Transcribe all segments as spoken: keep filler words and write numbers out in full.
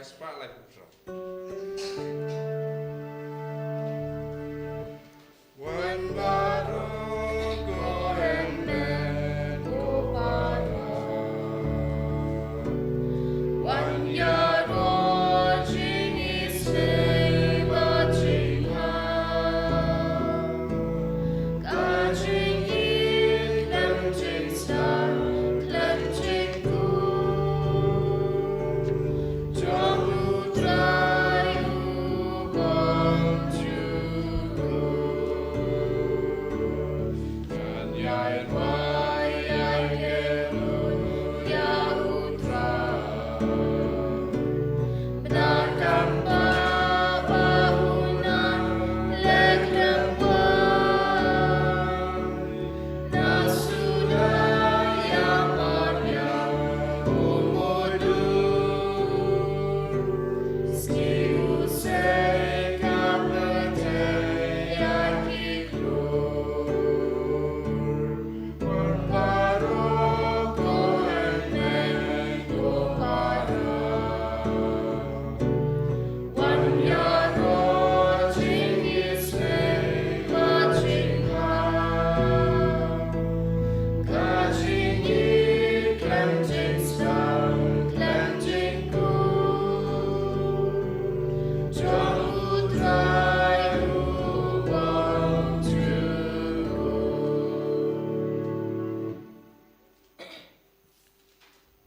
Spotlight control. Wan baroh ko hynmen ko para. Wan ïaroh jingïaseng bad jingïaroh. Ka jingïeit khlem jingstad khlem jingkhuid jong U Trai u bym ju khuid. Kan ïai rwai ïai kyrkhu ïa U Trai.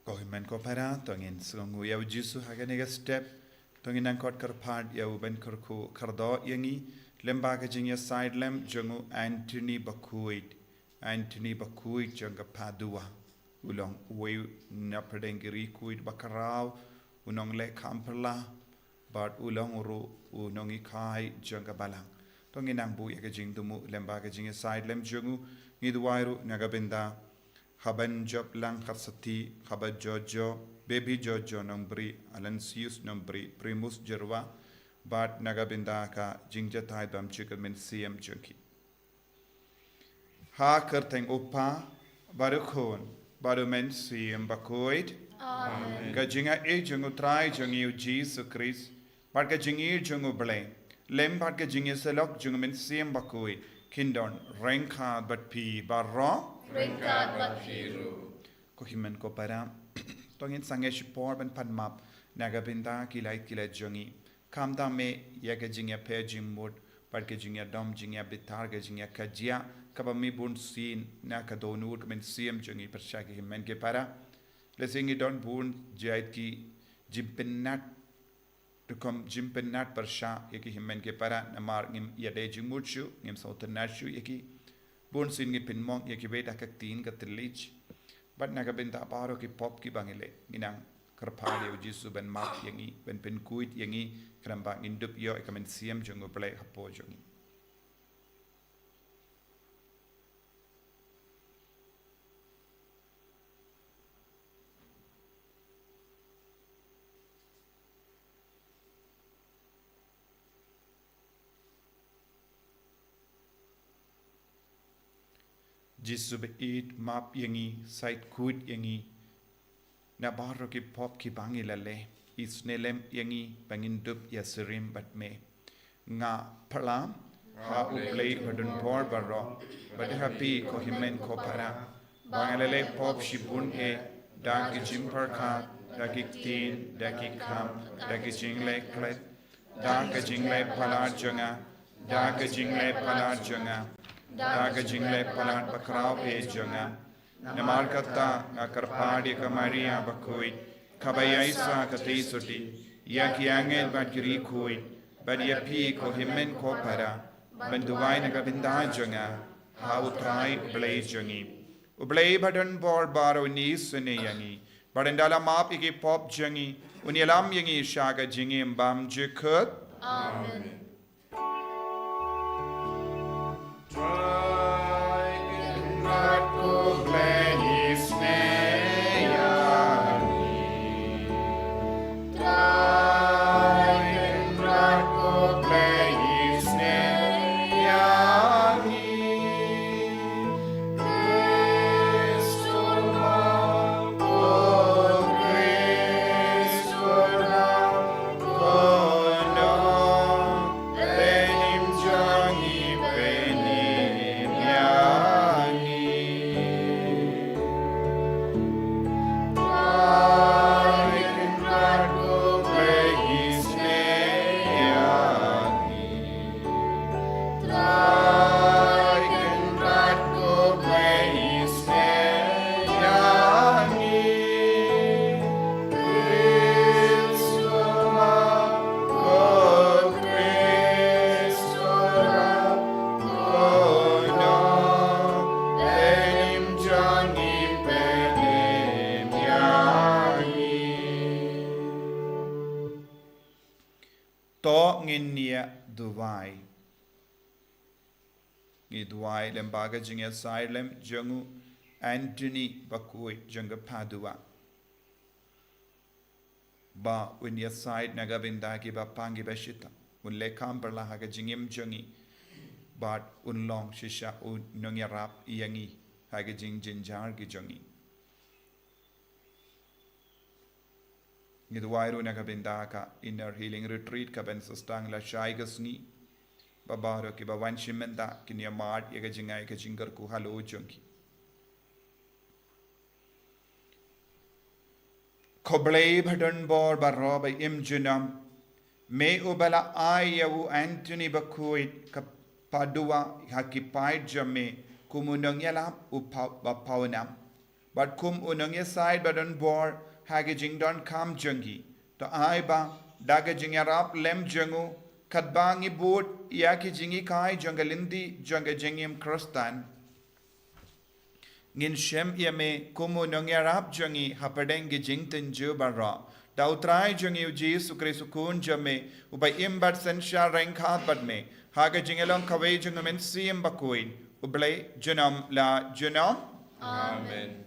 Ko hynmen ko para, to ngin sngewnguh ïa U Jisu ha kane ka step. To ngin nang khot kyrpad ïa u ban kyrkhu kyrdoh ïa ngi. Lem bad ka jingïasaid lem jong u Anthony Bakhuid. Anthony Bakhuid jong ka Padua. U long uwei na pdeng ki riewkhuid bakhraw, u nongleh kham pyrla, bad u long ruh u nonghikai jong ka balang. To ngin nang buh ïa ka jingthmu lem bad ka jingïasaid lem jong u. Ngi duwai ruh na ka bynta Haban Jop Langkhatsathi, Haban Jojo, Baby Jojo Nongbri, Alansius Nongbri, Primus Jerwa, bad na ka bynta ka jingjatai bymjukut mynsiem jong ki. Ha ka kyrteng U Kpa, bad U Khun, bad U Mynsiem Bakhuid. Amen. Ka jingaiei jong U Trai jong ngi U Jisu Khrist, bad ka jingïeit jong U Blei, lem bad ka jingïasyllok jong U Mynsiem Bakhuid, kin don ryngkat bad phi baroh. Ryngkat bad phi ruh. Ko hynmen ko para, to ngin sangeh shipor ban pan map na ka bynta ki lait ki lait jong ngi. Khamtam eh ïa ka jingïapher jingmut, bad ka jingïadom jingïabitar, ka jingïakajia, kaba mih bunsien na ka dohnud ka mynsiem jong ngi pyrshah ki hynmen ki para. Lehse ngi don bun jait ki jingpynïap, rukom jingpynïap pyrshah ïa ki hynmen ki para, namar ngim ïadei jingmut shuh, ngim sngewtynnat shuh ïa ki. Bunsien ngi pynmong ïa kiwei da ka ktien ka thylliej. Bad na ka bynta baroh ki pop kiba ngi leh, ngi nang kyrpad ïa U Jisu ban map ïa ngi, ban pynkhuid ïa ngi, khnang ba ngin dup ïoh ïa ka mynsiem jong U Blei hapoh jong ngi. Jisu baieit, map ïa ngi, said khuid ïa ngi na baroh ki pop kiba ngi la leh, isynei lem ïa ngi ba ngin dup ïasyriem bad me. Nga pyrshah ha U Blei badonbor baroh, bad ha phi ko hynmen ko para, ba nga la leh pop shibun eh, da ki jingpyrkhat, da ki ktien, da ki kam, da ki jingleh klet, da ka jingleh palat jong nga, da ka jingleh palat jong nga, da ka jingleh palat bakhraw eh jong nga. Namar kata nga kyrpad ïa ka Maria bakhuid, kaba ïaishah katei sotti, ïa ki angel bad ki riewkhuid, bad ïa phi ko hynmen ko para, ban duwai na ka bynta jong nga ha U Trai U Blei jong ngi. U Blei badonbor baroh un isynei ïa ngi, bad ynda la map ïa ki pop jong ngi, un ïalam ïa ngi sha ka jingim bymjukut. Amen. Ngin ïa duwai. Ngi duwai lem ba ka jingïasaid lem jong u Anthony Bakhuid jong ka Padua, ba un ïasaid na ka bynta kiba pang kiba shitom, un leh kam pyrshah ha ka jingim jong ngi, bad un long shisha u nongïarap ïa ngi ha ka jingjynjar ki jong ngi. Ngi duwai ruh na ka bynta ka Inner Healing Retreat ka ban sa sdang lashai ka sngi, ba baroh kiba wan shim mynta kin ïa mad ïa ka jingai ka jingkyrkhu halor jong ki. Ko Blei ba don bor baroh ba im junom, me uba la ai ïa u Anthony Bakhuid ka Padua ha ki paid jong me kum u nongïalap u paw-, ba pawnam, bad kum u nongïasaid ba don bor ha ki jingdonkam jong ki. To ai ba da ka jingïarap lem jong u, katba ngi bud ïa ki jinghikai jong ka lynti jong ka jingim Khristan, ngin shem ïa me kum u nongïarap jong ngi hapdeng ki jingtynjuh baroh. Da u Trai jong ngi u Jisu Khrist u Khun jong me, uba im bad synshar ryngkat bad me ha ka jingïalong kawei jong u Mynsiem Bakhuid, U Blei junom la junom. Amen.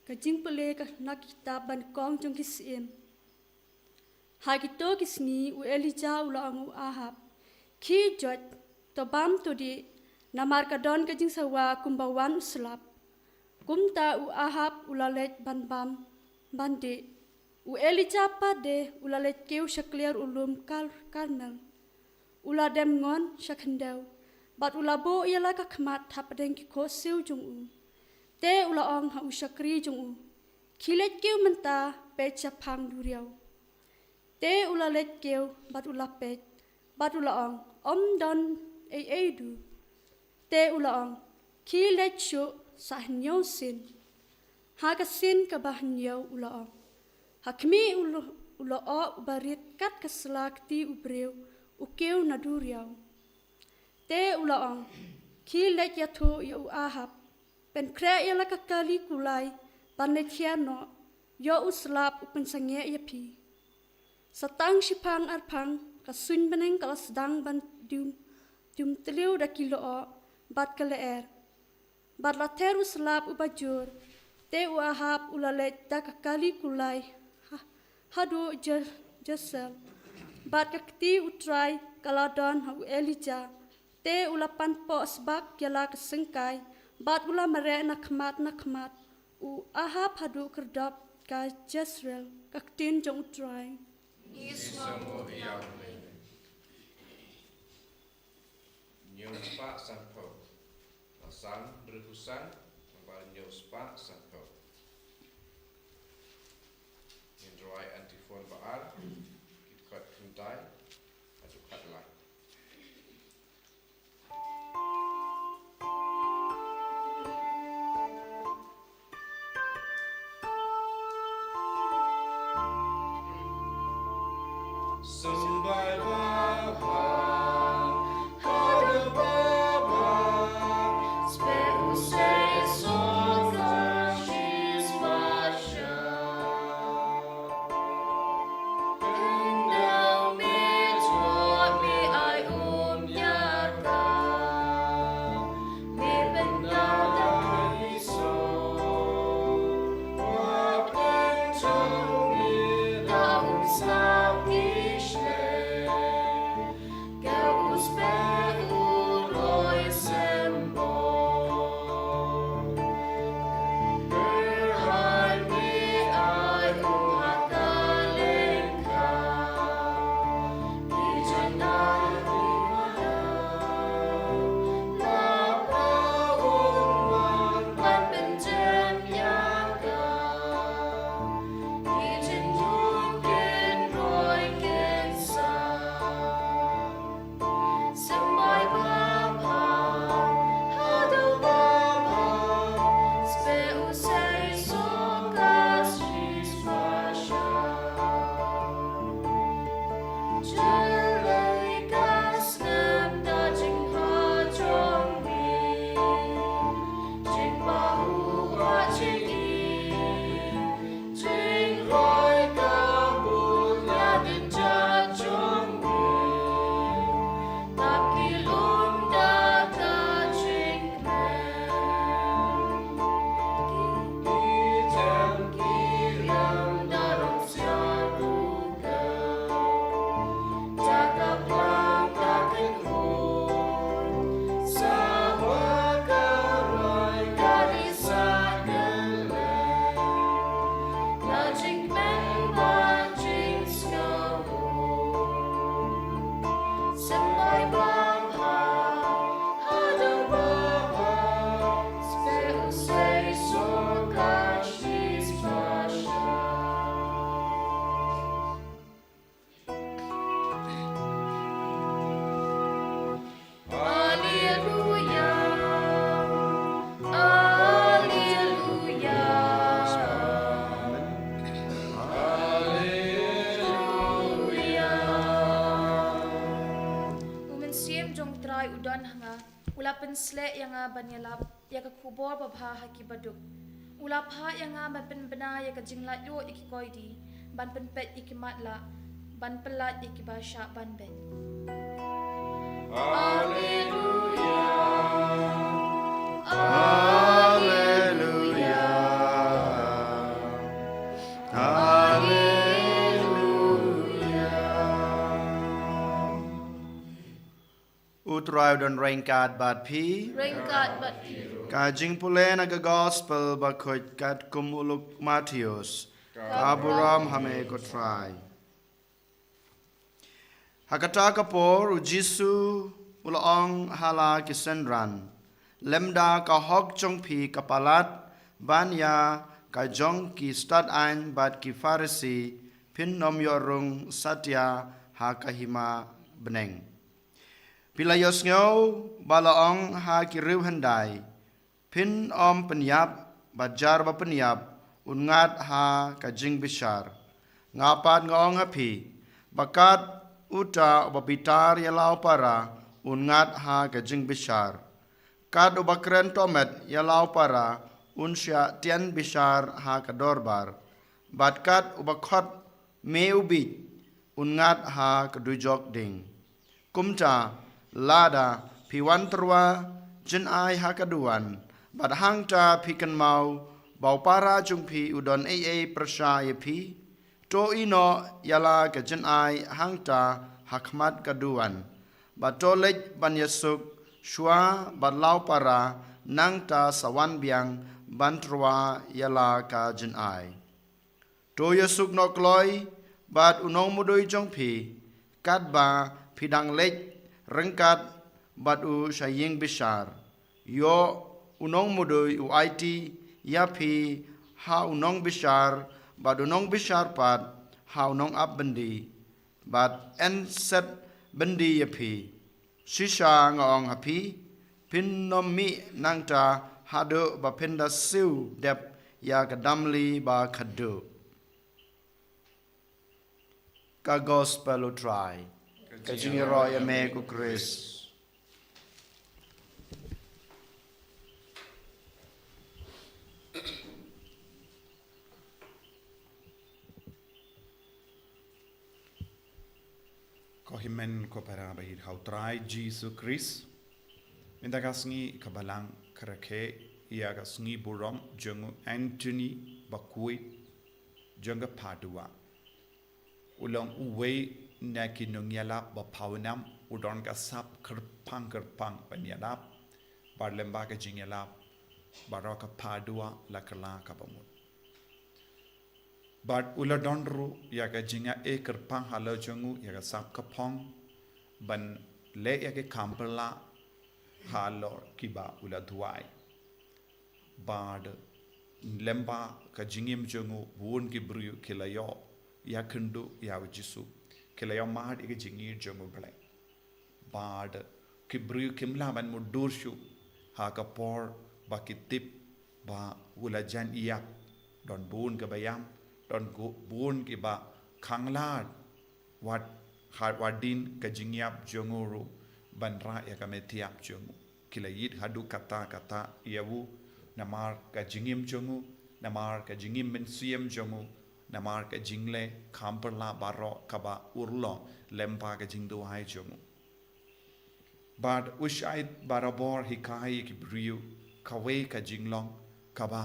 Ka jingpule ka na ka kitab ba nyngkong jong ki Syiem. Ha kito ki sngi u Elijah u la ong u Ahab, khie joit, to bam to dih, namar ka don ka jingsawa kumba wan u slap. Kumta u Ahab u la leit ban bam, ban dih. U Elijah pat de u la leit kiew sha kliar u lum Kar-, Karmel. U la dem ngon sha khyndew, bad u la buh ïa la ka khmat hapdeng ki khohsiew jong u. Te u la ong ha u shakri jong u, khie leit kiew mynta, peit shaphang duriaw. Te u la leit kiew bad u la peit, bad u la ong, ym don ei ei du. Te u la ong, khie leit shuh sa hynñiew sien. Ha ka sien kaba hynñiew u la ong, ha khmih u la, u la ong uba rit kat ka sla kti u briew u kiew na duriaw. Te u la ong, khie leit ïathuh ïa u Ahab, pynkhreh ïa la ka kali kulai ban leit hiar noh, ïoh u slap u pynsangeh ïa phi. Sa tang shiphang arphang ka suiñ bneng ka la sdang ban dium, dium tliw da ki lyoh bad ka lyer. Bad la ther u slap uba jur, te u Ahab u la leit da ka kali kulai ha, haduh Je-, Jezreel. Bad ka kti u Trai ka la don ha u Elijah, te u la pan poh sbak ïa la ka syngkai, bad u la mareh na khmat na khmat u Ahab haduh kyrdop ka Jezreel. Ka ktien jong u Trai. Ngi sngewnguh ïa me. Hynñiew spah sanphew. Ba Salm hynriewphew san, ba hynñiew spah sanphew. Ngin rwai antiphon ba ar, ki dkhot khyndai haduh khatlai. u don ha nga, u la pynsleh ïa nga ban ïalap ïa ka khubor babha ha ki baduk. U la phah ïa nga ban pynbna ïa ka jinglaitluid ïa ki koidi, ban pynpeit ïa ki matlah, ban pyllait ïa ki bashah ban beit. Haleluya. Haleluya. Haleluya. U Trai u don ryngkat bad phi. Ryngkat bad phi. Ka jingpule na ka gospel bakhuid katkum u Luk Mathaios. Ka burom ha me ko Trai. Ha kata ka por u Jisu u la ong ha la ki synran, lymda ka hok jong phi ka palat ban ïa ka jong ki stad aiñ bad ki Pharisi, phin ym ïoh rung satia ha ka hima bneng. Phi la ïohsngew ba la ong ha ki riew hyndai, phin ym pynïap, bad jar ba pynïap un ngat ha ka jingbishar. Nga pat nga ong ha phi, ba kat uta uba bitar ïa la u para un ngat ha ka jingbishar. Kat uba kren tohmet ïa la u para un shah tian bishar ha ka dorbar. Bad kat uba khot me u bieit un ngat ha ka dujok ding. Kumta, lada phi wan tyrwa jynai ha ka duwan, bad hangta phi kynmaw ba u para jong phi u don ei ei pyrshah ïa phi, to ïeh noh ïa la ka jynai hangta ha khmat ka duwan, bad to leit ban ïasuk shuwa bad la u para, nangta sa wan biang ban tyrwa ïa la ka jynai. To ïasuk noh kloi bad u nongmudui jong phi, katba phi dang leit ryngkat bad u sha ïing bishar. Ïoh u nongmudui u aiti ïa phi ha u nongbishar, bad u nongbishar pat ha u nongap byndi, bad yn set byndi ïa phi. Shisha nga ong ha phi, phin ym mih nangta haduh ba phin da siew dep ïa ka damli ba khadduh. Ka gospel u Trai. Ka jingïaroh ïa me ko Khrist. Ko hynmen ko para ba ïeit ha u Trai Jisu Khrist. Mynta ka sngi ka Balang ka rakhe ïa ka sngi burom jong u Anthony Bakhuid jong ka Padua. U long uwei na ki nongïalap ba pawnam, u don ka sap kyrpang kyrpang ban ïalap, bad lyngba ka jingïalap baroh ka Padua la kylla kaba mut. Bad u la don ruh ïa ka jingïaei kyrpang halor jong u ïa ka sap ka phong ban leh ïa ki kam pyrshah halor kiba u la duwai. Bad lyngba ka jingim jong u bun ki briew ki la ïoh ïakynduh ïa u Jisu, ki la ïoh mad ïa ka jingïeit jong u Blei. Bad ki briew kim lah ban mutdur shuh ha ka por ba ki tip ba u la jan ïap. Don bun kiba ïam, don bun kiba khanglad, wat hadien ka jingïap jong u ruh ban rah ïa ka methiap jong u. Ki la ïeit haduh katta katta ïa u namar ka jingim jong u, namar ka jingim mynsiem jong u, namar ka jingleh kam pyrshah baroh kaba u la long lyngba ka jingduwai jong u. Bad u shait barabor hikai ïa ki briew kawei ka jinglong kaba,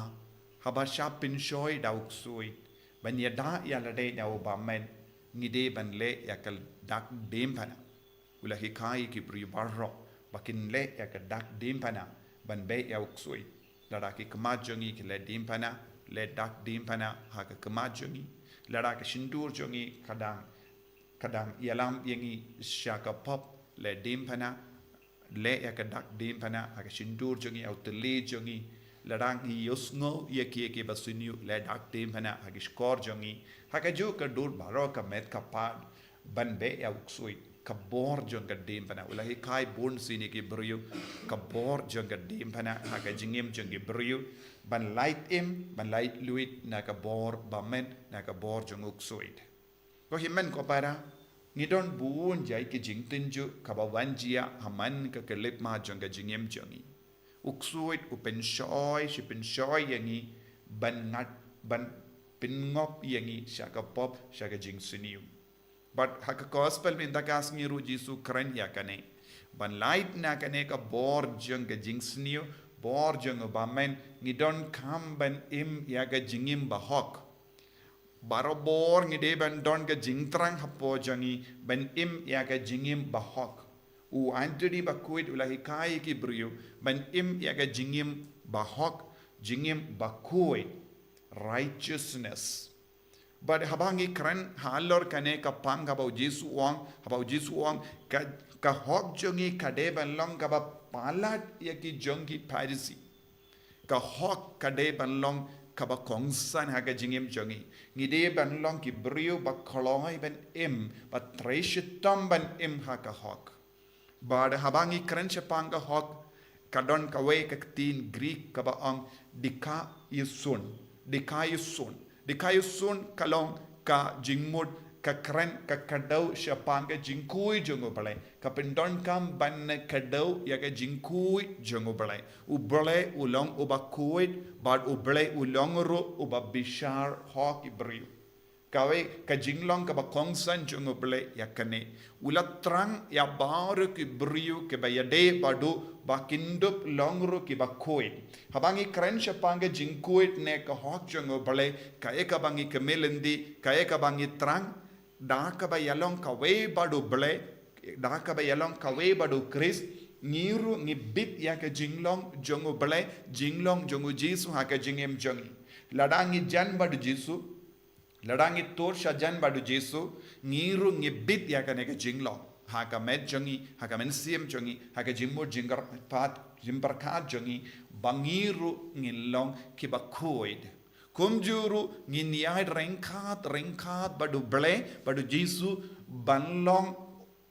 haba shah pynshoi da u ksuid ban ïada ïa lade na u bymman, ngi dei ban leh ïa ka dak diengphna. U la hikai ïa ki briew baroh ba kin leh ïa ka dak diengphna ban beh ïa u ksuid. Lada ki khmat jong ngi ki leh diengphna, leh dak diengphna ha ka khmat jong ngi. Lada ka shyntur jong ngi ka dang ka dang ïalam ïa ngi sha ka pop, leh diengphna, leh ïa ka dak diengphna ha ka shyntur jong ngi, ha u tyrli jong ngi. Lada ngi ïohsngew ïa ki, ïa ki ba sniew, leh dak diengphna ha ki shkor jong ngi. Ha kajuh ka dur baroh ka met ka phad ban beh ïa u ksuid, ka bor jong ka diengphna. U la hikai bun sien ïa ki briew ka bor jong ka diengphna ha ka jingim jong ki briew, ban lait im, ban lait luid na ka bor bymman, na ka bor jong u ksuid. Ko hynmen ko para, Ngi don bun jait ki jingtynjuh kaba wan jia ha man ka khyllipmat jong ka jingim jong ngi. U ksuid u pynshoi shi pynshoi ïa ngi ban ngat, ban pynngop ïa ngi sha ka pop, sha ka jingsniew. Bad ha ka gospel mynta ka sngi ruh Jisu kren ïa kane. Ban lait na kane ka bor jong ka jingsniew, bor jong u bymman, ngi donkam ban im ïa ka jingim bahok. Barabor ngi dei ban don ka jingthrang hapoh jong ngi ban im ïa ka jingim bahok. U Anthony bakhuid u la hikai ki briew ban im ïa ka jingim bahok, jingim bakhuid, righteousness. Bad haba ngi kren halor kane ka pang kaba u Jisu u ong, haba u Jisu u ong ka, ka hok jong ngi ka dei ban long kaba palat ïa ki jong ki Pharisi. Ka hok ka dei ban long kaba kongsan ha ka jingim jong ngi. Ngi dei ban long ki briew ba kloi ban im, ba trei shitom ban im ha ka hok. Bad haba ngi kren shaphang ka hok, ka don kawei ka ktien Greek kaba ong dikaiosune. Dikaiosune. Dikaiosune ka long ka jingmut, ka kren, ka kdew shaphang ka jingkhuid jong u Blei. Ka pyndonkam ban kdew ïa ka jingkhuid jong u Blei. U Blei u long uba khuid, bad u Blei u long ruh uba bishar hok ki briew. Kawei ka jinglong kaba kongsan jong u Blei ïa kane. U la thrang ïa baroh ki briew kiba ïadei bad u ba kin dup long ruh kiba khuid. Haba ngi kren shaphang ka jingkhuid ne ka hok jong u Blei, kaei kaba ngi kyrmen lynti, kaei kaba ngi thrang, da kaba ïalong kawei bad u Blei, da kaba ïalong kawei bad u Khrist, ngi ruh ngi bit ïa ka jinglong jong u Blei, jinglong jong u Jisu ha ka jingim jong ngi. Lada ngi jan bad u Jisu, lada ngi tur shajan bad u Jisu, ngi ruh ngi bit ïa kane ka jinglong ha ka met jong ngi, ha ka mynsiem jong ngi, ha ka jingmut jingpyrkhat, jingpyrkhat jong ngi, ba ngi ruh ngin long kiba khuid. Kumjuh ruh ngin ïaid ryngkat, ryngkat bad u Blei, bad u Jisu ban long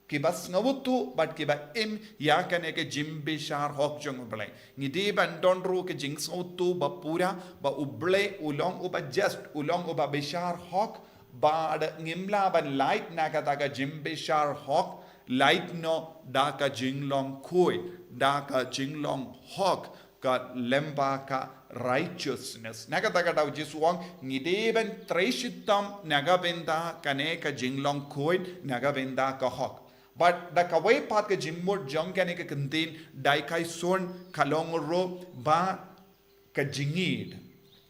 kiba sngewthuh bad kiba im ïa kane ka jingbishar hok jong u Blei. Ngi dei ban don ruh ka jingsngewthuh ba pura ba u Blei u long uba just, u long uba bishar hok, bad ngim lah ban lait na kata ka jingbishar hok, lait noh da ka jinglong khuid, da ka jinglong hok, ka lyngba ka righteousness. Na kata ka daw Jisu u ong ngi dei ban trei shitom na ka bynta kane ka jinglong khuid, na ka bynta ka hok. Bad da kawei pat ka jingmut jong kane ka ktien dikaiosune ka long ruh ba ka jingïeid.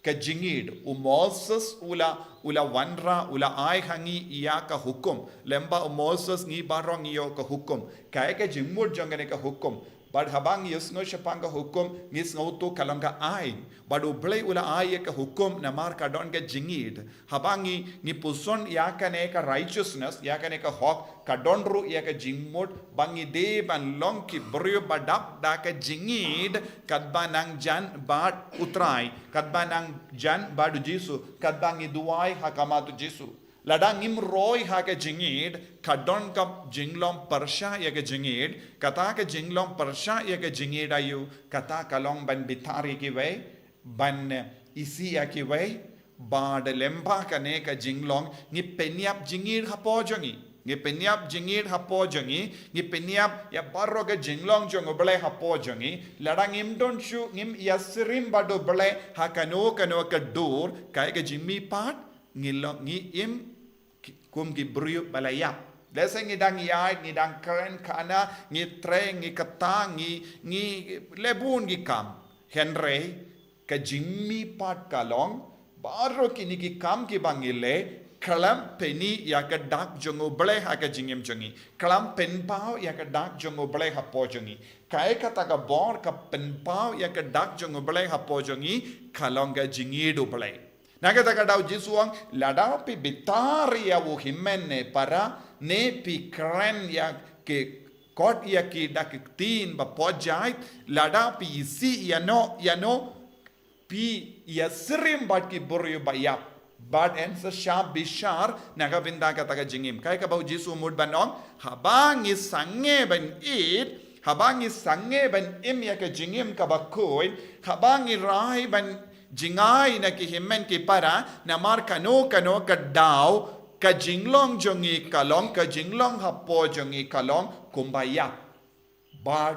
Ka jingïeid. U Moses u la, u la wanrah, u la ai ha ngi ïa ka hukum. Lyngba u Moses ngi baroh ngi ïoh ka hukum. Kaei ka jingmut jong kane ka hukum? Bad haba ngi ïohsngew shaphang ka hukum, ngi sngewthuh ka long ka aiñ. Bad u Blei u la ai ïa ka hukum namar ka don ka jingïeid. Haba ngi, ngi puson ïa kane ka righteousness, ïa kane ka hok, ka don ruh ïa ka jingmut ba ngi dei ban long ki briew ba dap da ka jingïeid, katba nang jan bad u Trai, katba nang jan bad u Jisu, katba ngi duwai ha khmat u Jisu. Lada ngim roi ha ka jingïeid, ka don ka jinglong pyrshah ïa ka jingïeid, kata ka jinglong pyrshah ïa ka jingïeid aïu, kata ka long ban bitar ïa kiwei, ban, eh, isih ïa kiwei, bad lyngba kane ka jinglong, ngi pynïap jingïeid hapoh jong ngi. Ngi pynïap jingïeid hapoh jong ngi, ngi pynïap ïa baroh ka jinglong jong u Blei hapoh jong ngi. Lada ngim don shuh, ngim ïasyriem bad u Blei ha kano kano ka dur, kaei ka jingmihpat, ngi long, ngi im ki, kum ki briew ba la ïap. Lehse ngi dang ïaid, ngi dang kren khana, ngi trei, ngi kata, ngi, ngi leh bun ki kam. Hynrei ka jingmihpat ka long, baroh kine ki kam kiba ngi leh, khlem pyni ïa ka dak jong u Blei ha ka jingim jong ngi. Khlem pynpaw ïa ka dak jong u Blei hapoh jong ngi. Kaei kata ka bor ka pynpaw ïa ka dak jong u Blei hapoh jong ngi, ka long ka jingïeid u Blei. Na kata ka daw Jisu u ong, lada phi bitar ïa u hynmen ne para, ne phi kren ïa ki, kot ïa ki da ki ktien ba pyrshah, lada phi isih ïano ïano, phi ïasyriem bad ki briew ba ïap. Bad yn sa shah bishar na ka bynta kata ka jingim. Kaei kaba u Jisu u mut ban ong, haba ngi sangeh ban ïeid, haba ngi sangeh ban im ïa ka jingim kaba khuid, haba ngi rai ban jngai na ki hynmen ki para, namar kano kano ka daw, Ka jinglong jong ngi ka long, ka jinglong hapoh jong ngi ka long kumba ïap. Bad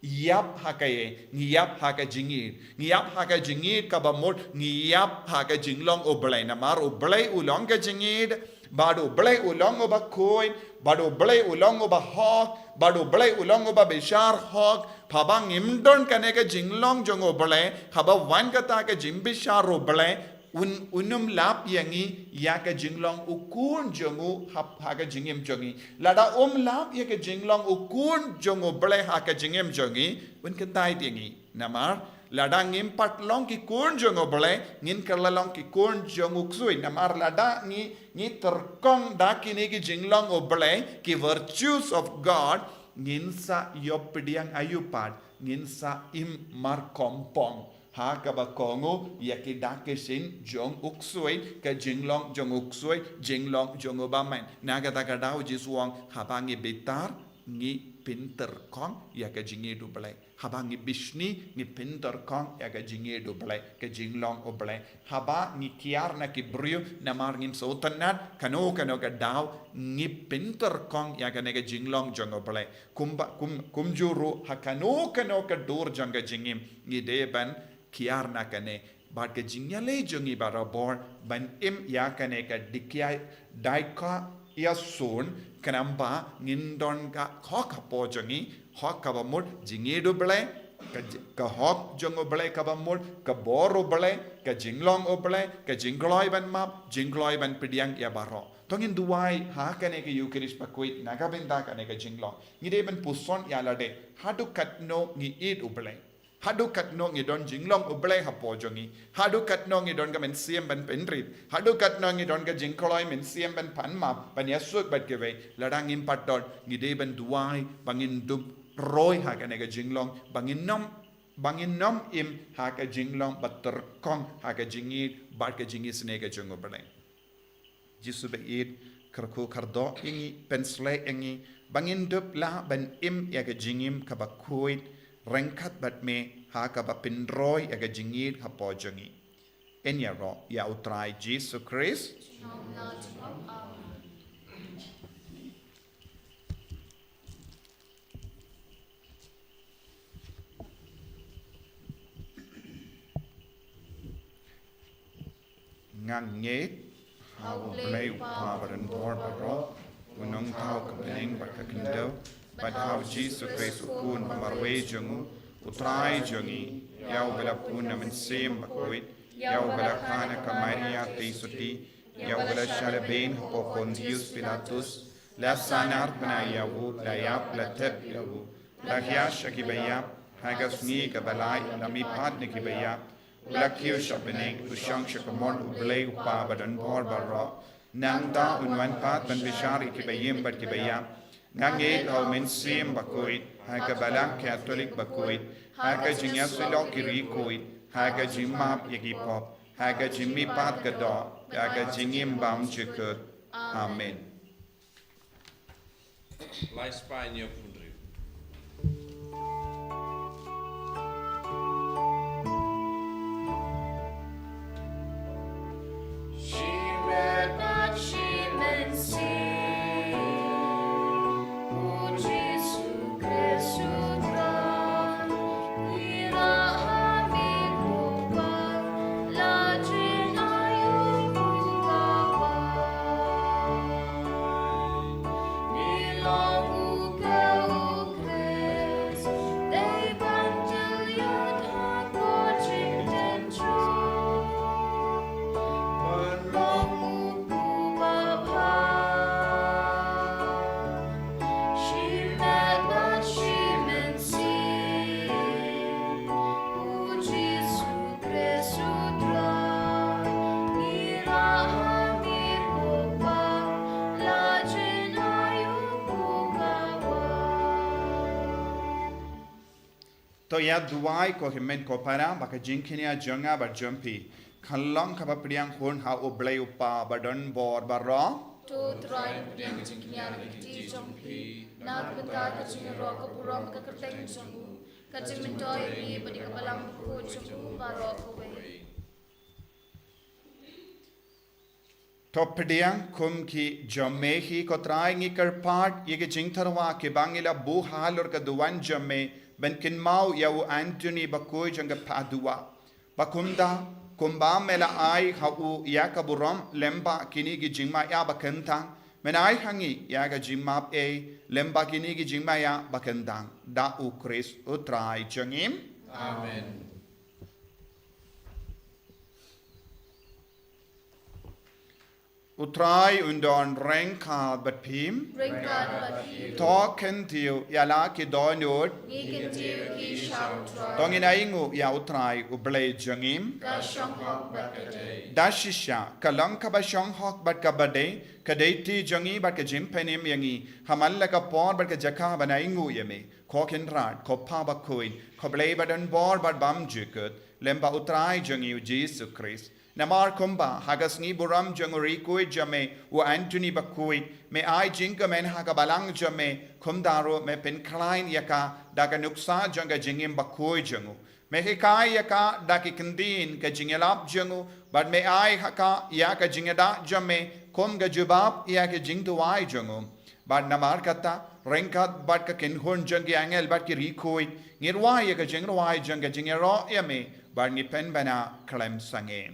ïap ha kaei? Ngi ïap ha ka jingïeid. Ngi ïap ha ka jingïeid kaba mut ngi ïap ha ka jinglong U Blei. Namar U Blei u long ka jingïeid, bad U Blei u long uba khuid, bad U Blei u long uba hok, bad U Blei u long uba bishar hok. Haba ngim don kane ka jinglong jong U Blei, haba wan kata ka jingbishar U Blei, un, un ym lap ïa ngi ïa ka jinglong U Khun jong u ha, ha ka jingim jong ngi. Lada um lap ïa ka jinglong U Khun jong U Blei ha ka jingim jong ngi, un kyntait ïa ngi. Namar lada ngim pat long ki khun jong U Blei, ngin kylla long ki khun jong u ksuid. Namar lada ngi, ngi tyrkhong da kine ki jinglong U Blei, ki virtues of God, ngin sa ïoh pdiang aïu pat, ngin sa im markhongpong. Ha kaba kohnguh ïa ki dak ki shin jong u ksuid, ka jinglong jong u ksuid, jinglong jong u bymman. Na kata ka daw Jisu u ong, haba ngi bitar, ngi pyntyrkhong ïa ka jingïeid U Blei. Haba ngi bishni, ngi pyntyrkhong ïa ka jingïeid U Blei, ka jinglong U Blei. Haba ngi kiar na ki briew, namar ngim sngewtynnat, kano kano ka daw, ngi pyntyrkhong ïa kane ka jinglong jong U Blei. Kumba, kum, kumjuh ruh ha kano kano ka dur jong ka jingim, ngi dei ban kiar na kane. Bad ka jingïaleh jong ngi barabor ban im ïa kane ka dikïa, dikïa ïasoh, khnang ba ngin don ka hok hapoh jong ngi, hok kaba mut jingïeid U Blei, ka j-, ka hok jong U Blei kaba mut, ka bor U Blei, ka jinglong U Blei, ka jingkloi ban map, jingkloi ban pdiang ïa baroh. To ngin duwai ha kane ka Eucharist bakhuid na ka bynta kane ka jinglong. Ngi dei ban puson ïa lade, haduh katno ngi ïeit U Blei. Haduh katno ngi don jinglong U Blei hapoh jong ngi. Haduh katno ngi don ka mynsiem ban pynrit. Haduh katno ngi don ka jingkloi mynsiem ban pan map, ban ïasuk bad kiwei. Lada ngim pat don, ngi dei ban duwai, ba ngin dup roi ha kane ka jinglong, ba ngin nym, ba ngin nym im ha ka jinglong ba tyrkhong ha ka jingïeid bad ka jingisynei ka jong U Blei. Jisu ba ïeit, kyrkhu kyrdoh ïa ngi, pynshlei ïa ngi, ba ngin dup lah ban im ïa ka jingim kaba khuid, ryngkat bad me, ha kaba pynroi ïa ka jingïeid hapoh jong ngi. Yn ïaroh ïa U Trai Jisu Khrist. Nga ngeit ha U Blei U Kpa badonbor baroh, U Nongthaw ka bneng bad ka khyndew, bad ha U Jisu Khrist U Khun ba marwei jong U, U Trai jong ngi, ïa uba la pun na Mynsiem Bakhuid, ïa uba la kha na ka Maria Theisotti, ïa uba la shah lehbeiñ hapoh Pontius Pilatus, la sahnarphna ïa u, la ïap, la thep ïa u, la hiar sha kiba ïap, ha ka sngi kaba lai, la mihpat na kiba ïap, u la kiew sha bneng, u shong sha ka mon U Blei U Kpa badonbor baroh. Nangta un wan pat ban bishar ïa kiba im bad kiba ïap. Nga ngeit ha U Mynsiem Bakhuid, ha ka Balang Katholik bakhuid, ha ka jingïasyllok ki riewkhuid, ha ka jingmap ïa ki pop, ha ka jingmihpat ka doh, ha ka jingim bymjukut. Amen. Lai spah hynñiew phew hynriew. To ïa duwai ko hynmen ko para, ba ka jingkñia jong nga bad jong phi kan long kaba pdiang hun ha U Blei U Kpa badonbor baroh. To Trai, pdiang ka jingkñia ha ka kti jong phi na ka bynta ka jingïaroh ka burom ka kyrteng jong u, ka jingmyntoi ïa ngi bad ïa ka Balang Bakhuid jong u baroh kawei. To pdiang kum ki jong me hi ko Trai, ngi kyrpad ïa ki jingtyrwa kiba ngi la buh halor ka duwan jong me ban kynmaw ïa u Anthony bakhuid jong ka Padua. Ba kumta, kumba me la ai ha u ïa ka burom lyngba kine ki jingmaïa ba kyntang, men ai ha ngi ïa ka jingmap ei lyngba kine ki jingmaïa ba kyntang. Da U Khrist U Trai jong ngi. Amen. U Trai un don ryngkat bad phi. Ryngkat bad phi. To kyntiew ïa la ki dohnud. Ngi kyntiew ki sha U Trai. To ngin ainguh ïa U Trai U Blei jong ngi. Ka shong hok bad ka dei. Da shisha, ka long kaba shong hok bad kaba dei, ka dei ti jong ngi bad ka jingpynim ïa ngi, ha man la ka por bad ka jaka ban ainguh ïa me, ko Kynrad, ko Pa bakhuid, ko Blei ba don bor bad bymjukut, lyngba U Trai jong ngi U Jisu Khrist. Namar kumba, ha ka sngi burom jong u rikhuid jong me, u Anthony bakhuid, me ai jingkmen ha ka balang jong me, kumta ruh me pynkhlaiñ ïa ka da ka nuksa jong ka jingim bakhuid jong u. Me hikai ïa ka da ki kyntien ka jingïalap jong u, bad me ai ha ka ïa ka jingïada jong me, kum ka jubab ïa ka jingduwai jong u. Bad namar kata, ryngkat bad ka kynhun jong ki angel bad ki rikhuid, ngi rwai ïa ka jingrwai jong ka jingïaroh ïa me, bad ngi pynbna khlem sangeh.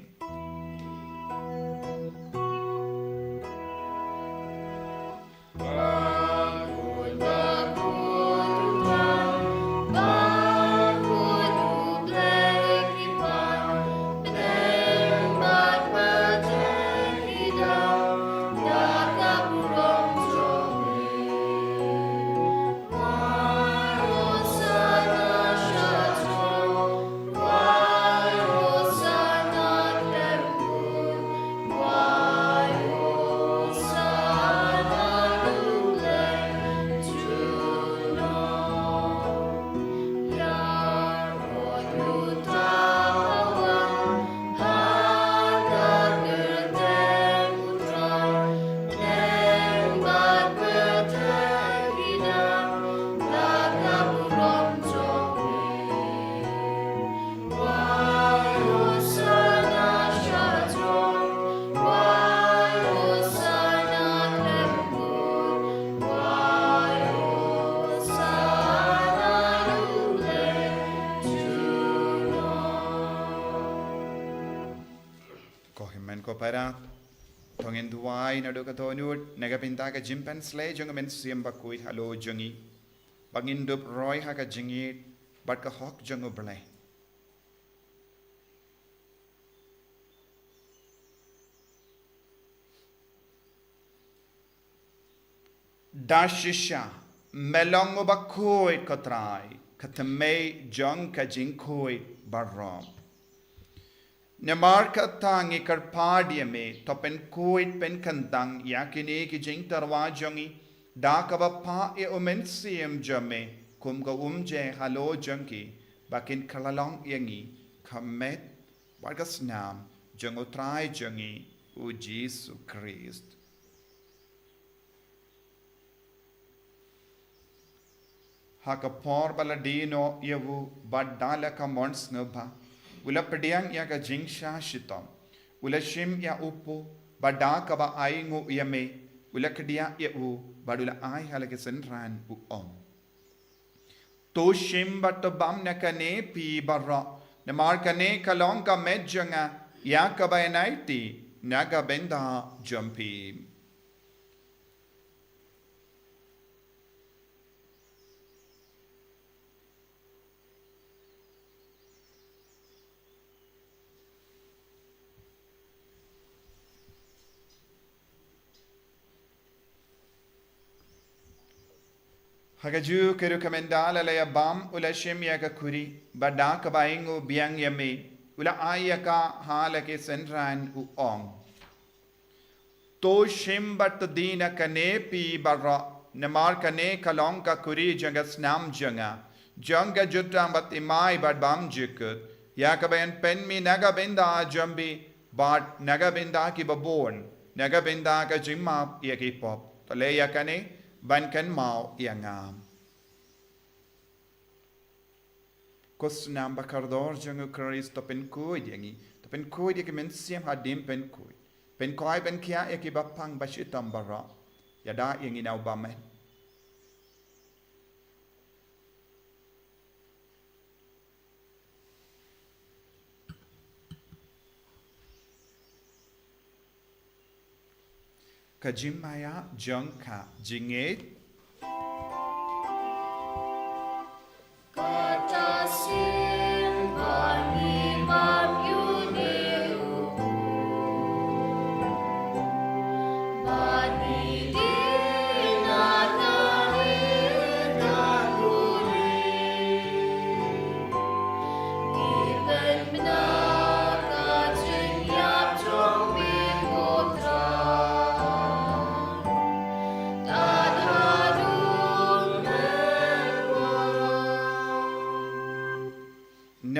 Ko hynmen ko para, to ngin duwai naduh ka dohnud, na ka bynta ka jingpynshlei jong ka Mynsiem Bakhuid halor jong ngi, ba ngin dup roi ha ka jingïeit bad ka hok jong U Blei. Da shisha, me long u bakhuid ko Trai, ka thymmei jong ka jingkhuid baroh. Namar kata ngi kyrpad ïa me, to pynkhuid pynkyntang ïa kine ki jingtyrwa jong ngi, da kaba phah ïa u Mynsiem jong me, kum ka umjai halor jong ki, ba kin kylla long ïa ngi, ka met bad ka snam jong u Trai jong ngi, u Jisu Khrist. Ha ka por ba la die noh ïa u, bad da la ka mon sngewbha, u la pdiang ïa ka jingshah shitom, u la shim ïa u poh, bad da kaba ainguh ïa me, u la kdiah ïa u, bad u la ai ha la ki synran u ong: To shim bad to bam na kane phi baroh, namar kane ka long ka met jong nga, ïa kaba yn aiti na ka bynta jong phi. Ha kajuh ka rukom ynda la ïa bam, u la shim ïa ka khuri, bad da kaba ainguh biang ïa me, u la ai ïa ka ha la ki synran u ong: To shim bad to die na kane phi baroh, namar kane ka long ka khuri jong ka snam jong nga, jong ka jutang bathymmai bad bymjukut, ïa kaba yn pynmih na ka bynta jong phi, bad na ka bynta kiba bun, na ka bynta ka jingmap ïa ki pop. To leh ïa kane ban kynmaw ïa nga. Ko snam ba kordor jong u Khrist, to pynkhuid ïa ngi, to pynkhuid ïa ki mynsiem hadien pynkhuid. Pynkhoi pynkhiah ïa ki bapang bashitom baroh. Ïada ïa ngi na u bymman. Ka jingmaïa jong ka jingngeit.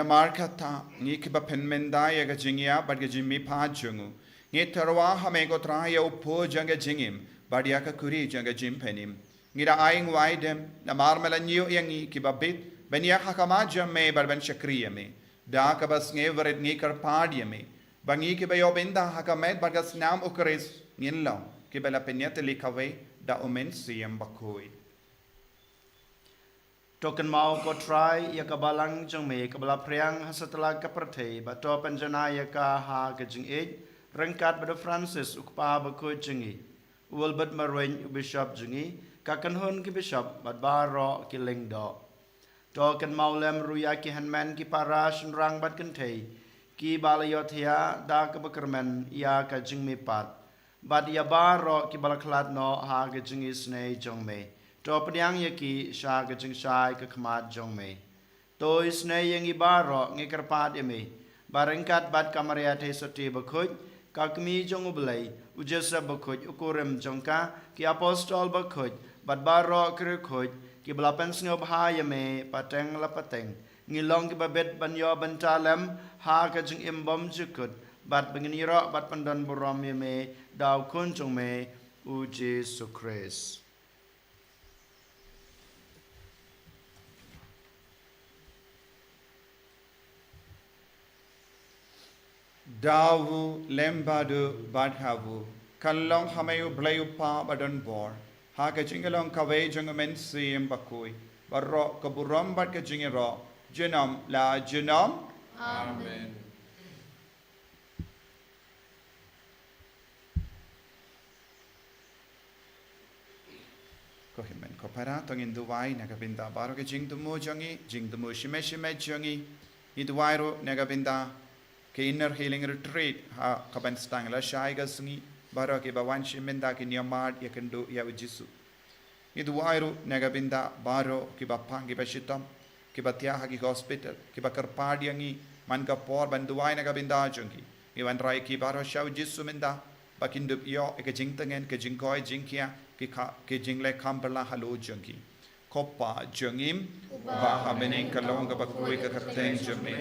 Namar kata, ngi kiba pynmynda ïa ka jingïap bad ka jingmihpat jong u, ngi tyrwa ha me ko Trai ïa u pud jong ka jingim bad ïa ka kuri jong ka jingpynim. Ngi da ai nguaidem namar me la ñiew ïa ngi kiba bit ban ïaid ha khmat jong me bad ban shakri ïa me. Da kaba sngewrit ngi kyrpad ïa me ba ngi kiba ïoh bynta ha ka met bad ka snam u Khrist ngin long kiba la pynïatylli kawei da u Mynsiem Bakhuid. To kynmaw ko Trai ïa ka balang jong me kaba la phriang ha satlak ka pyrthei, bad to pynjanai ïa ka ha ka jingïeit, ryngkat bad u Francis u kpa bakhuid jong ngi, u Wilbert Marwein u bishop jong ngi, ka kynhun ki bishop bad baroh ki lyngdoh. To kynmaw lem ruh ïa ki hynmen ki para shynrang bad kynthei kiba la ïohthiah da kaba kyrmen ïa ka jingmihpat, bad ïa baroh kiba la khlad noh ha ka jingisynei jong me. To pdiang ïa ki sha ka jingshai ka khmat jong me. To isynei ïa ngi baroh, ngi kyrpad ïa me, ba ryngkat bad ka Maria Theisotti bakhuid, ka kmie jong u Blei, u Joseph bakhuid u kurim jong ka, ki apostol bakhuid bad baroh ki riewkhuid kiba la pynsngewbha ïa me pateng la pateng, ngi long kiba bit ban ïoh bynta lem ha ka jingim bymjukut, bad ba ngin ïaroh bad pyndonburom ïa me da u Khun jong me, u Jisu Khrist. Da u lem bad u bad ha u, kan long ha me u Blei u Kpa badonbor, ha ka jinglong kawei jong u Mynsiem Bakhuid, baroh ka burom bad ka jingïaroh junom la junom. Amen. Ko hynmen ko para, to ngin duwai na ka bynta baroh ka jingthmu jong ngi, jingthmu shimet shimet jong ngi. Ngi duwai ruh na ka bynta ka Inner Healing Retreat ha kaban sdang lashai ka sngi, baroh kiba wan shim bynta ki niam mad ïakynduh ïa u Jisu. Ngi duwai ruh na ka bynta baroh kiba pang kiba shitom, kiba thiah ha ki hospital, kiba kyrpad ïa ngi man ka por ban duwai na ka bynta jong ki. Ngi wanrah ïa ki baroh sha u Jisu mynta, ba kin dup ïoh ïa ka jingtngen, ka jingkoit jingkhiah, ki ka, ki jingleh kham pyrshah halor jong ki. Ko Pa jong ngi, uba ha bneng, ka long kaba khuid ka kyrteng jong me.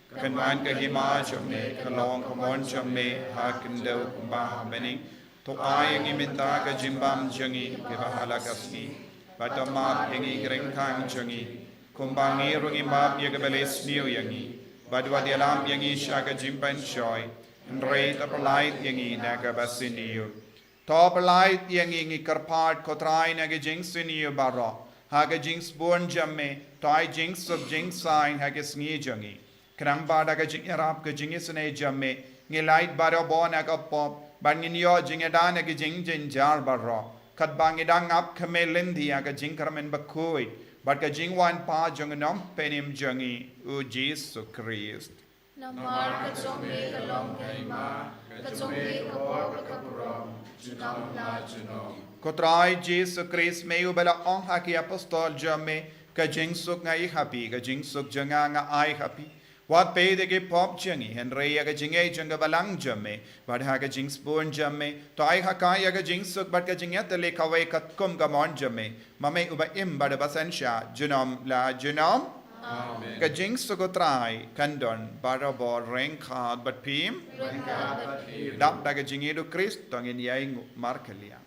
Kan wan ka hima jong me, kan long ka mon jong me ha khyndew kumba ha bneng. To ai ïa ngi mynta ka jingbam jong ngi kaba ha la ka sngi. Bad to map ïa ngi ki ryngkang jong ngi, kumba ngi ruh ngi map ïa kiba leh sniew ïa ngi. Bad wat ïalam ïa ngi sha ka jingpynshoi, hynrei to pyllait ïa ngi na kaba sniew. To pyllait ïa ngi, ngi kyrpad ko Trai, na ka jingsniew baroh. Ha ka jingsbun jong me, to ai jingsuk jingsaiñ ha ka sngi jong ngi. Khnang ba da ka jingïarap ka jingisynei jong me, ngi lait barabor na ka pop, bad ngin ïoh jingïada na ka jingjynjar baroh. Katba ngi dang ap khmih lynti ïa ka jingkyrmen bakhuid bad ka jingwan pat jong u Nongpynim jong ngi, u Jisu Khrist. Namar ka jong me ka long ka hima, ka jong me ka por bad ka burom, junom la junom. Ko Trai Jisu Khrist, me uba la ong ha ki apostol jong me, ka jingsuk nga ai ha phi, ka jingsuk jong nga nga ai ha phi. Wat peit ïa ki pop jong ngi, hynrei ïa ka jingngeit jong ka balang jong me. Bad ha ka jingsbun jong me, to ai ha ka ïa ka jingsuk bad ka jingïatylli kawei katkum ka mon jong me, ma me uba im bad uba synshar junom la junom. Amen. Ka jingsuk u Trai kan don barabor ryngkat bad phi. Ryngkat bad phi. Dap da ka jingïeit u Khrist, to ngin ïainguh markylliang.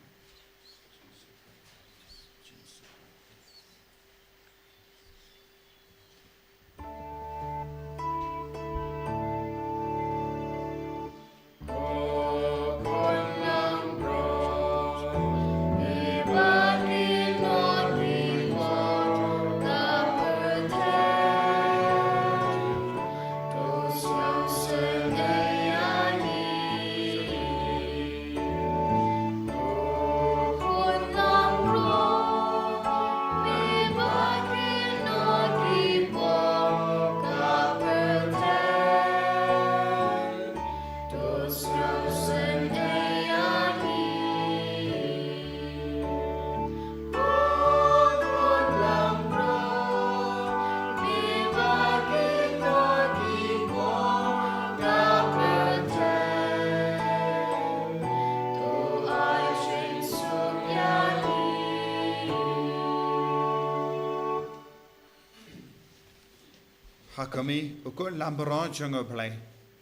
Ha ka kmie u Khun lambrot jong U Blei.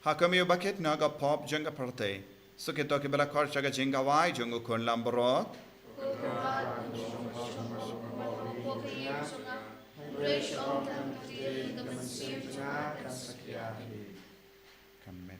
Ha ka kmie uba kit na ka pop jong ka pyrthei. Sa kito kiba la khot sha ka jingkhawai jong u Khun lambrot. Ka met.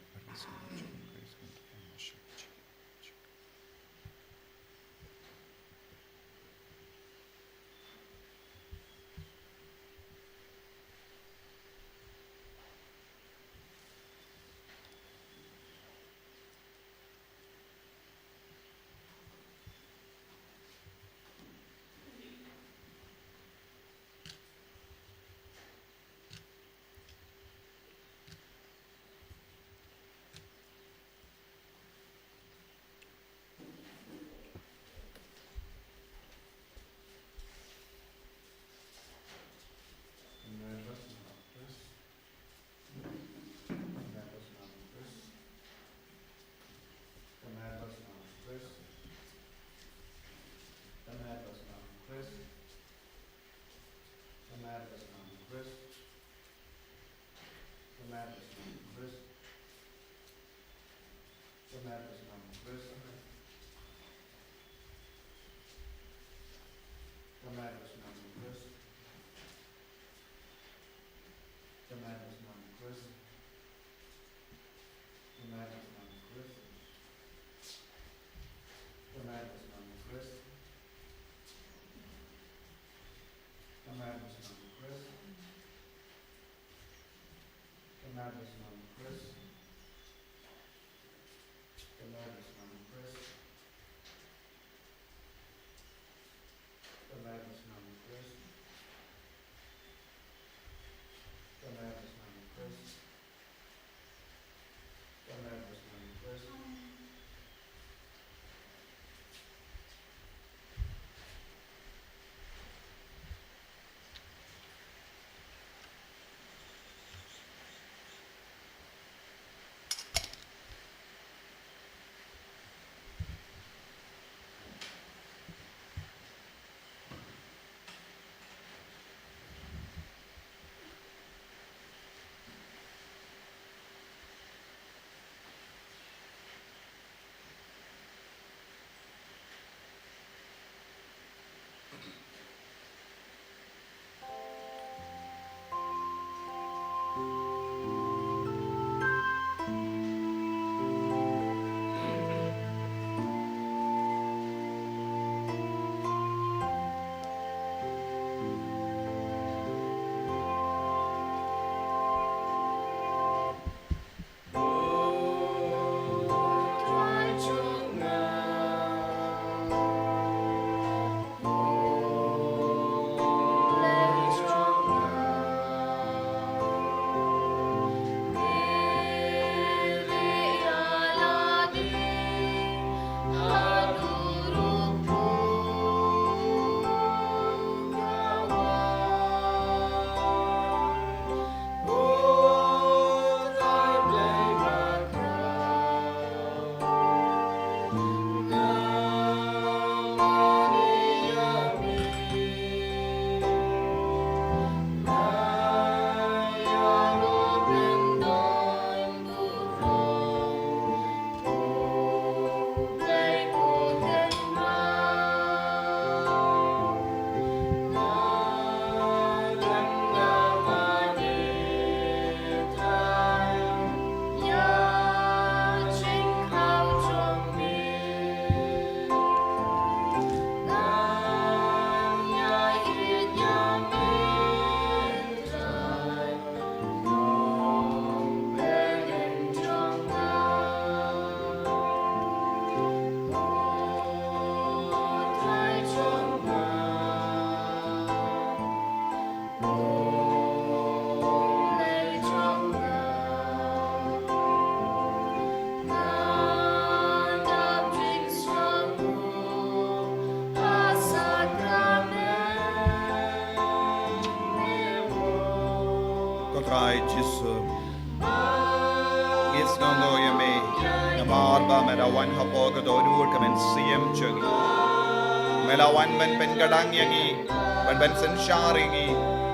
Ko Trai Jisu, ngi sngewnguh ïa me namar ba me la wan hapoh ka dohnud ka mynsiem jong ngi. Me la wan ban pynkdang ïa ngi, ban pynsynshar ïa ngi,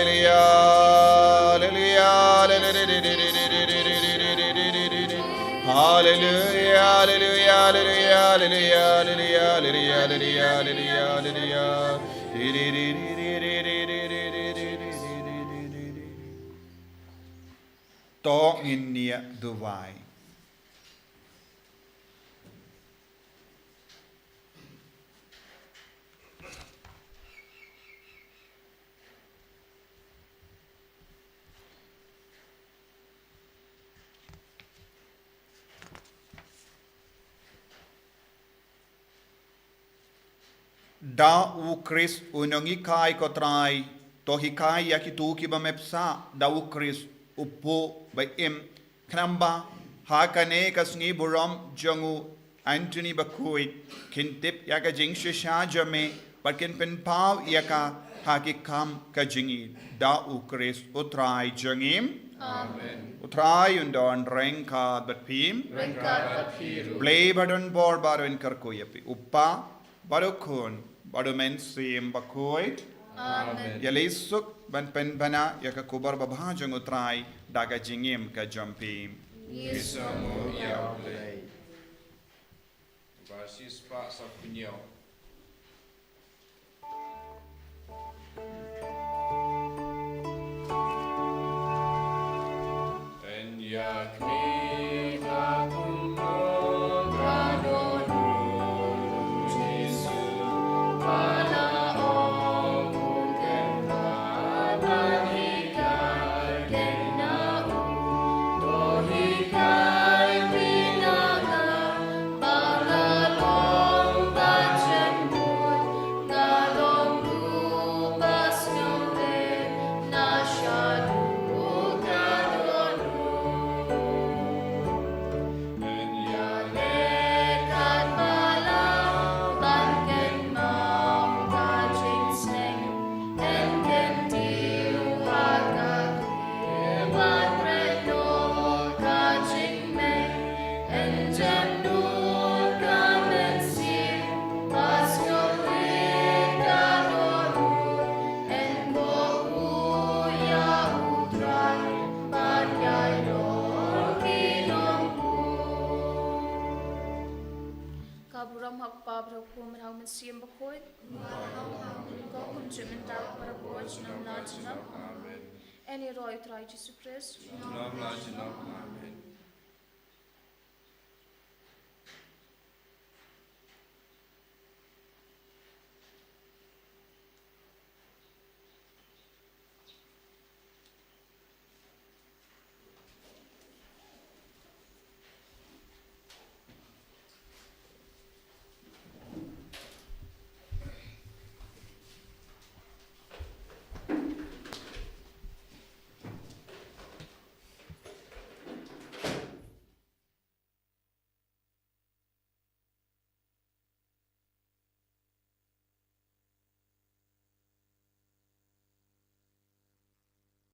Hallelujah, hallelujah, hallelujah, hallelujah, hallelujah, hallelujah, hallelujah, hallelujah, hallelujah, hallelujah, hallelujah. To ngin ïa duwai. Da u Khrist u nonghikai, ko Trai, to hikai ïa kito kiba me bsa da u Khrist u phuh ba im, khnang ba ha kane ka sngi burom jong u Anthony Bakhuid kin tip ïa ka jingshisha jong me bad kin pynpaw ïa ka ha ki kam ka jingïeit, da u Khrist u Trai jong ngi. Amen. U Trai un don ryngkat bad phi. Ryngkat bad phi ruh. Blei ba don bor baroh un kyrkhu ïa phi, u Kpa bad u Khun bad u Mynsiem Bakhuid. Amen. Ïaleh suk ban pynbna ïa ka khubor babha jong u Trai da ka jingim ka jong phi. Ngi sngewnguh ïa U Blei. Ba shi spah sa pynïoh. Ka burom ha u Kpa bad ha u Khun bad ha u Mynsiem Bakhuid. Ko kumjuh mynta bad baroh junom la junom. Amen. Ïa ngi roi u Trai Jisu Khrist. Junom la junom. Amen.